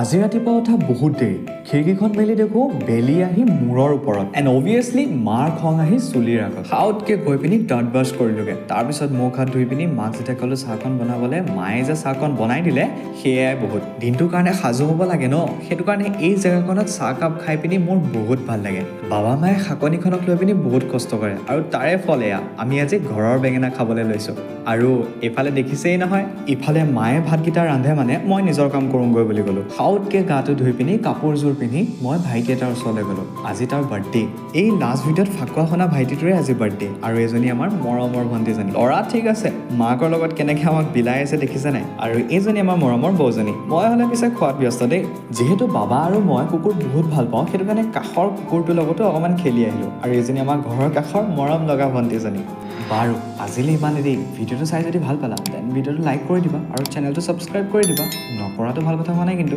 আজি ৰাতিপুৱা উঠা বহুত দেৰি। খিৰিকীখন মেলি দেখোঁ বেলি আহি মূৰৰ ওপৰত, এণ্ড অভিয়াছলি মাৰ খং আহি চুলিৰ আগত। সাউতকৈ গৈ পিনি দাঁত ব্ৰাছ কৰিলোগৈ। তাৰপিছত মুখ হাত ধুই পিনি মাক যেতিয়া ক'লোঁ চাহকণ বনাবলৈ, মায়ে যে চাহকণ বনাই দিলে সেয়াই বহুত। দিনটোৰ কাৰণে সাজু হ'ব লাগে ন, সেইটো কাৰণে এই জেগাখনত চাহকাপ খাই পিনি মোৰ বহুত ভাল লাগে। বাবা মায়ে শাকনিখনক লৈ পিনি বহুত কষ্ট কৰে আৰু তাৰে ফল এয়া, আমি আজি ঘৰৰ বেঙেনা খাবলৈ লৈছোঁ। আৰু এইফালে দেখিছেই নহয়, ইফালে মায়ে ভাতকেইটা ৰান্ধে, মানে মই নিজৰ কাম কৰোঁগৈ বুলি ক'লোঁ। সাউতকৈ গাটো ধুই পিনি কাপোৰযোৰ পিন্ধি মই ভাইটি এটাৰ ওচৰলৈ গ'লোঁ। আজি তাৰ বাৰ্থডে। এই লাষ্ট ভিডিঅ'ত ফাকুৱা শুনা ভাইটিটোৰে আজি বাৰ্থডে। আৰু এজনী আমাৰ মৰমৰ ভণ্টিজনী। ল'ৰা ঠিক আছে, মাকৰ লগত কেনেকৈ আমাক বিলাই আছে দেখিছে নাই? আৰু এইজনী আমাৰ মৰমৰ বৌজনী। মই হ'লে পিছে খোৱাত ব্যস্ত দেই। যিহেতু বাবা আৰু মই কুকুৰ বহুত ভাল পাওঁ, সেইটো কাৰণে কাষৰ কুকুৰটোৰ লগতো অকণমান খেলি আহিলোঁ। আৰু এইজনী আমাৰ ঘৰৰ কাষৰ মৰম লগা ভণ্টিজনী। বাৰু, আজিলৈ ইমানেই দেই। ভিডিঅ'টো চাই যদি ভাল পালা, then ভিডিঅ'টো লাইক কৰি দিবা আৰু চেনেলটো ছাবস্ক্ৰাইব কৰি দিবা। নকৰাটো ভাল কথা হোৱা নাই কিন্তু।